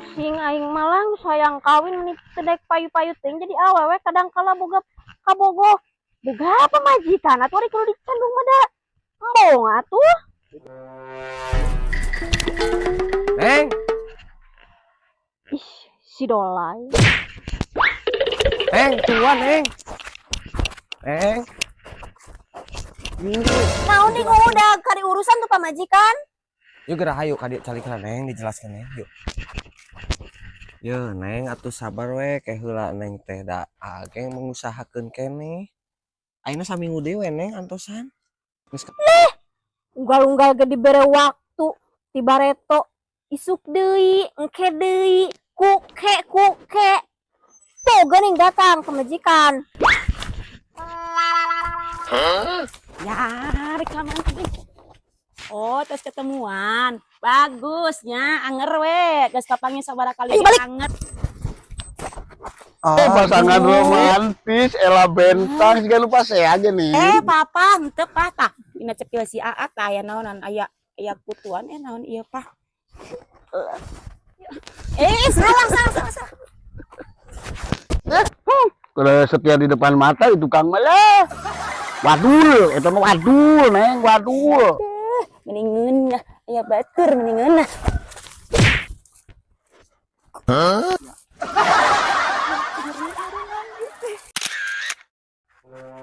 Pusing aing malang sayang kawin meni teu daek payu-payu teuing jadi awewe, kadang kala boga kabogoh. Boga pamajikan atuh, ari kudu dicandung mah da embong atuh. Neng, Ih, si Dolai. Neng, tungguan, Neng. Neng. Naon nih, udah kari urusan tuh pamajikan? Yuk geura, hayu ka dieu, calik heula, Neng, dijelaskan, Neng. Yuk. Ye, Neng, atuh sabar we ke heula, Neng teh da ageng mengusahakeun keneh. Ayeuna saminggu deui we, Neng, antosan. Geus. Unggal-unggal ge dibere waktu ti bareto, isuk deui, engke deui, ku ke ku ke. Tuh geuning datang pamajikan. Ya, rekaman tadi. Oh, terus ketemuan. Bagusnya, anger we. Geus kapanggih sabaraha kali. Ayo balik. Anger. Eh, pasangan romantis, Ella Bentang, jika lupa saya aja nih. Eh, Papa, henteu, Pah, tah. Dina cepil si Aa tah aya naonan, aya aya kutuan, eh, naon ieu, Pah? Eh, Salah, salah, salah, salah. Kalau setia di depan mata itu kang malah. Wadul, itu mah wadul, Neng, wadul. Mendingan aya batur mendingan.